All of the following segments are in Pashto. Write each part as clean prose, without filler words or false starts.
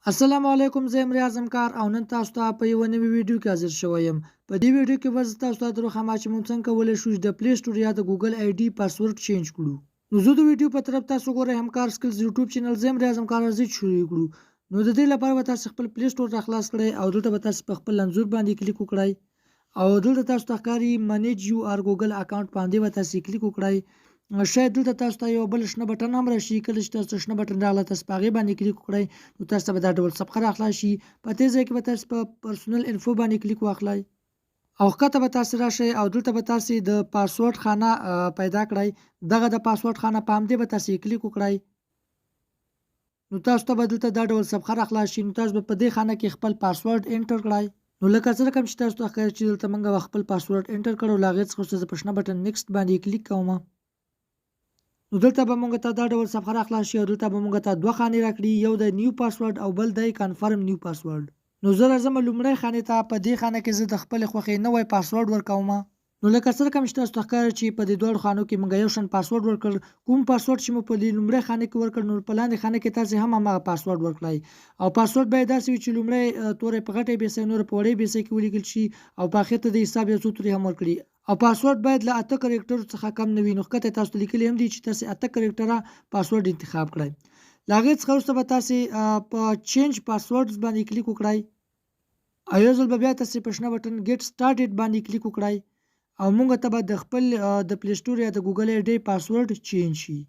السلام علیکم، زه یم ریاض همکار او نن تاسو ته په یوه نوې ویډیو کې حاضر شوی یم. په دې ویډیو کې به زه تاسو ته دروښم چې موږ څنګه کولی شو چې د پلی سټور یا د ګوګل آی ډي پاسورډ چینج کړو. نو زه د ویډیو په طرف، تاسو ګورئ همکار سکلز یوټیوب چینل، زه یم ریاض همکار. راځئ چې شروع کړو. نو د دې لپاره به تاسو خپل پلی سټور را خلاص کړئ او دلته به تاسو په خپل انځور باندې کلیک وکړئ او دلته تاسو ته ښکاري منیج یو ار ګوګل اکاونټ، باندې به تاسو کلیک وکړئ. شاید دلته تاسو ته یو بل شنه بټن هم راشي. کله چې تاسو ته شنه بټن راغله، تاسو په هغې باندې کلیک وکړئ، نو تاسو ته به دا ډول صفحه راخلاص شي. په دې ځای کې به تاسو په پرسونل انفو باندې کلیک واخلئ او ښکته به تاسو راشئ او دلته به تاسو د پاسورډ خانه پیدا کړئ. دغه د پاسورډ خانه، په همدې به تاسو کلیک وکړئ، نو تاسو ته به دلته دا ډول صفحه راخلاص شي. نو تاسو به په دې خانه کې خپل پاسورډ انټر کړئ. نو لکه څه رقم چې تاسو ته ښکاري چې دلته موږ به خپل پاسورډ انټر کړو. له هغې څخه وروسته زه په شنه بټن نیکسټ باندې کلیک کوم. نو دلته به موږ ته دا ډول صفحه راخلاص شي او دلته به موږ ته دوه خانې راکړي، یو د نیو پاسورډ او بل د کنفرم نیو پاسورډ. نو زه راځم لومړی خانې ته. په دې خانه کې زه د خپلې خوښې نوی پاسورډ ورکوم. نو لکه څه رقم چې تاسو ته ښکاري چې په دې دواړو خانو کې موږ یو شان پاسورډ ورکړ. کوم پاسورډ چې مو په دې لومړی خانه کې ورکړ، نو په لاندې خانه کې تاسو هم هماغه پاسورډ ورکړئ او پاسورډ باید داسې وي چې لومړی توری په غټې بیسۍ، نور په وړې بیسۍ کې ولیکل شي او په اخر ته د حساب یو څو توري هم ورکړي او پاسورډ باید له 8 کریکټرو څخه کم نه وي. نو ښکته تاسو ته لیکلي هم دي چې تاسو 8 کریکټره پاسورډ انتخاب کړئ. له هغې څخه وروسته به تاسو په چینج پاسورډز باندې کلیک وکړئ او یو ځل به بیا تاسو په شنه بټن ګیټ سټارټډ باندې کلیک وکړئ او مونږ ته به د خپل د پلی سټور یا د ګوګل آی ډي پاسورډ چینج شي.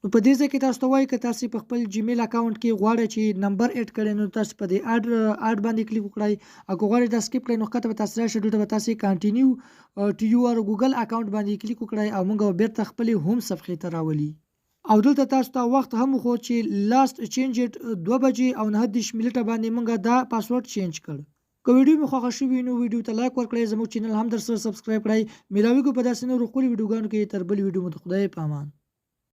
نو په دې ځای کې تاسو ته وایي، که تاسو په خپل جیمیل اکاونټ کې غواړئ چې نمبر اډ کړئ، نو تاسو په دې اډ باندې کلیک وکړئ او که غواړئ دا سکیپ کړئ، نو ښکته به تاسو راشئ، دلته به تاسو کانټینیو ټو یور ګوګل اکاونټ باندې کلیک وکړئ او مونږ به بیرته خپلې هوم صفحې ته راولي. او دلته تاسو ته وخت هم وښود چې لاست چینجډ 2 بجې او 39 منټه باندې مونږ دا پاسورډ چینج کړ. که ویډیو مو خوښه شوي، نو ویډیو ته لایک ورکړئ، زموږ چینل هم در سره سبسکرایب کړئ. میلاویږو په داسې نورو ښکلو ویډیوګانو کې. تر بلې ویډیو مو د خدای په امان.